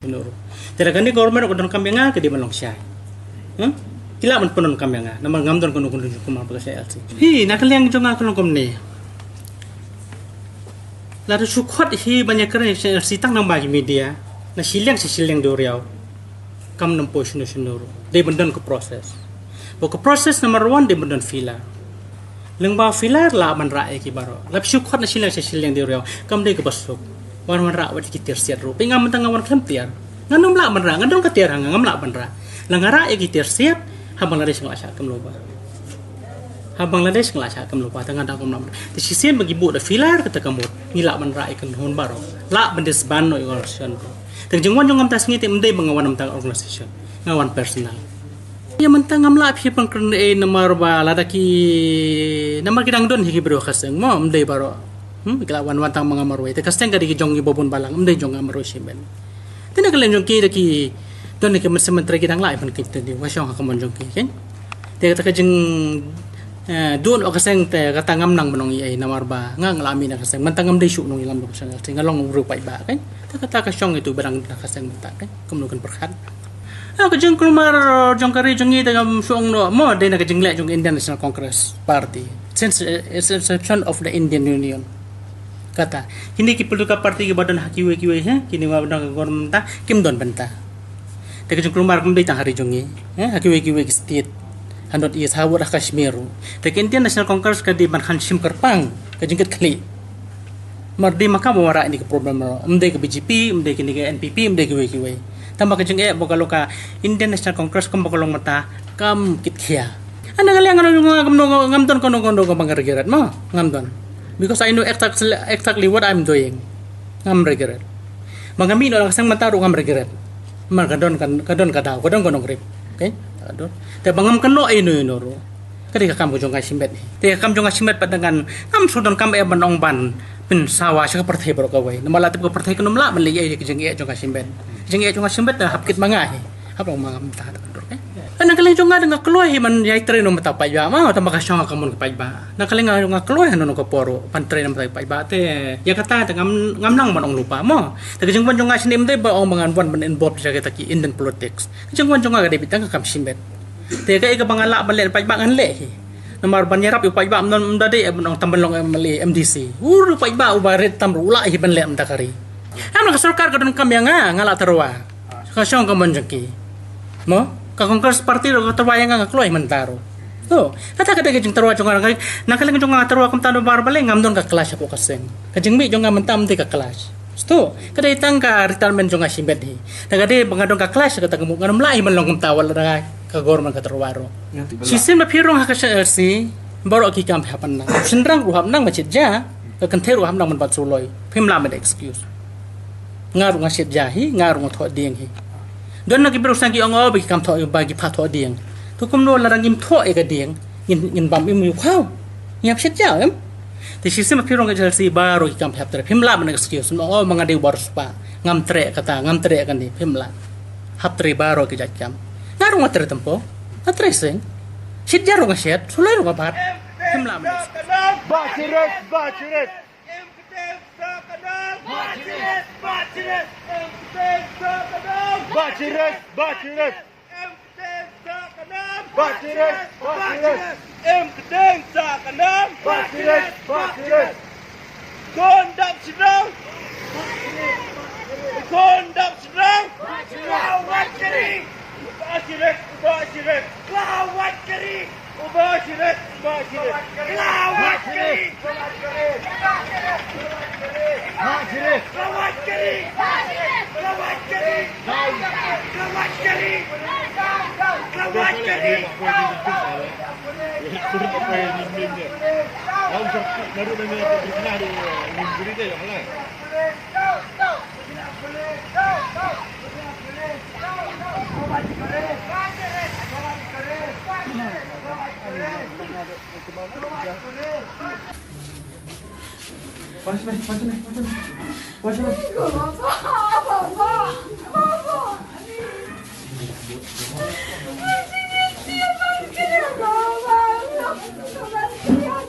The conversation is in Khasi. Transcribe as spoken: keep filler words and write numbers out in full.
Te lada kane ka government ka donkam ïa nga, ka dei ban long shai. Hmm? Ki lah ban pyndonkam ïa nga namar ngam don kano kano jingkulmar bad ka seng L C. Hi, na ka liang jong nga ka long kumne. Lada shu khot hi ban ïakren ïa ka seng L C tang nang ba ki media, na shiliang sha shiliang duriaw, kam nang poi shano shano ruh. Dei ban don ka process. Bad ka process number one dei ban don filler. Lyngba filler lah ban rah ïa ki baroh. Lada shu khot na shiliang sha shiliang duriaw, kam dei kaba suk. Wan wanrah wat ïa ki tiar siat ruh. Phi, nga mynta nga wan khlem tiar. Ngan ym lah ban rah, nga don ka tiar ha nga, ngam lah ban rah. Lada nga rah ïa ki tiar siat, ha Bangladesh nga lah shah kem lypa. Ha Bangladesh nga lah shah kem lypa, te nga dang kum lah ban rah. Te shisien ba ngi buh da filler kata ka mut, ngi lah ban rah ïa ki kynhun baroh. Lah ban disband noh ïa ka organisation ruh. Te ka jingwan jong nga mynta ka sngi te ym dei ba nga wan na bynta ka organisation. Nga wan personal. Ïa mynta ngam lah phi ban kren ei namar ba lada ki, namar ki dang don hi ki briew ha ka seng mo, ym dei baroh. Hmm, ki lah wan wan tang ma nga marwei. Te ka seng ka dei ka jong ngi ba bun balang, ym dei jong nga marwei shimet. Te na ka liang jong ki da ki don hi ki mynsiem myntri, ki dang lah ban continue, wa shong ha ka mon jong ki, kan? Te kata ka jing, eh, don ha ka seng te kata ngam nang ban ong ei ei namar ba nga nga lah mih na ka seng, mynta ngam dei shuh nongïalam da ka seng, te nga long u briew paidbah, kan? Te kata ka shong itu ba dang na ka seng mynta, kan? Kumno kan pyrkhat. Ah, ka jingkulmar jong ka ri jong ngi te ngam shu ong noh mo, dei na ka jingleh jong Indian National Congress Party since, eh, its inception of the Indian Union. Kata kine ki political party kiba don ha kiwei kiwei, he, kine ba don ka government mynta kim don bynta. Te ka jingkulmar kam dei tang ha ri jong ngi, he, ha kiwei kiwei ki state, ha North East, ha wad ha Kashmir ruh. Te ka Indian National Congress ka dei ban khan shim kyrpang ka jingkitkhlieh. Mar dei ma ka ba wanrah ïa kine ki problem ruh. Ym dei ka B J P, ym dei kine ki N P P, ym dei kiwei kiwei. Tang ba ka jingeh ba ka long ka Indian National Congress kumba ka long mynta kam kitkhia. Hana ka liang nga ngam, ngam, ngam don kano kano kaba nga regret mo. Ngam don. Because I know exactly, exactly what I'm doing. Ngam regret. Ba nga mih noh na ka seng mynta ruh ngam regret. Mar ka don ka, ka don ka daw, ka don ka nongrim. Okay? Ka don. Te ba ngam kynnoh ïano ïano ruh. Ka dei ka kam ka jong nga shimet hi. Te ka kam jong nga shimet pat, dang ngan, ngam shu donkam eh ban ong ban pynsawa sha ka pyrthei baroh kawei. Namar lada tip ka pyrthei kan ym lah ban leh ei ei ka jingeh jong nga shimet. Ka jingeh jong nga shimet te hap kit ma nga hi. Hap long ma nga mynta ha ka dur, eh. Hana ka liang jong nga dang nga kloi hi ban ïai trei na bynta paidbah mo, tang ba ka shong ha ka mon ka paidbah. Na ka liang jong nga kloi hano hano ka por ruh ban trei na bynta paidbah te. Ïa kata te ngam, ngam nang ban ong lypa mo. Te ka jingwan jong nga shane ym dei ba ong ba ngan wan ban involve sha kita ki Indian politics. Ka jingwan jong nga ka dei beit tang ka kam shimet. Te kaei kaba nga lah ban leh paidbah ngan leh hi. Namar ban ïarap ïa u paidbah ym don, ym da dei ban ong tang ban long M L A, M D C. U paidbah uba rit tam ruh u lah hi ban leh mynta ka ri. Em, na ka sorkar ka donkam ïa nga, nga la tyrwa. Ka shong ka mon jong ki. Mo, ka Congress Party ruh ka tyrwa ïa nga, nga kloi mynta ruh. To, kata ka dei ka jingtyrwa jong nga, na ka liang jong nga tyrwa kumta da bar balei ngam don ka clash hapoh ka seng. Ka jingmih jong nga mynta ym dei ka clash. Sto, ka dei tang ka retirement jong nga shimet hi. Te ka dei ba nga don ka clash kata ka mut ngan ym lah hi ban long kumta wat la da ka government ka tyrwa ruh. Shisien ba phi rung ha ka seng L C, baroh ki kam hap ban nang. Shynrang ruh hap nang ba shit ja, ka kynthei ruh hap nang ban bat suloi. Phim lah ban excuse. Nga ruh nga shit ja hi, nga ruh nga thoh dieng hi. Don na ki briew shisha ki ong o ba ki kam thoh, ba ki pha thoh dieng. To kumno lada ngim thoh ïa ka dieng, ngin, ngin bam im ïa u khaw. Ngi hap shit ja em. Te shisien ba phi rung ka H L C baroh ki kam hap treh. Phim lah ban excuse. Ong o ma nga dei u bar spah. Ngam treh kata, ngam treh kane, phim lah. Hap trei baroh ki jait kam. Nga ruh nga trei tempo. Nga trei seng. Shit ja ruh nga shit, suloi ruh nga bat. Phim lah ban excuse. Bah Shirit, Bah Shirit. Bah Shirit, Bah Shirit. Bah Shirit, Bah Shirit. Bah Shirit, Bah Shirit. Em kdeng sa kanam. Bah Shirit, Bah Shirit. Khun dap sdang. Khun dap sdang. Bah Shirit, Bah Shirit. Bah Shirit, Bah Shirit. Bah Shirit, Bah Shirit. Bah Shirit.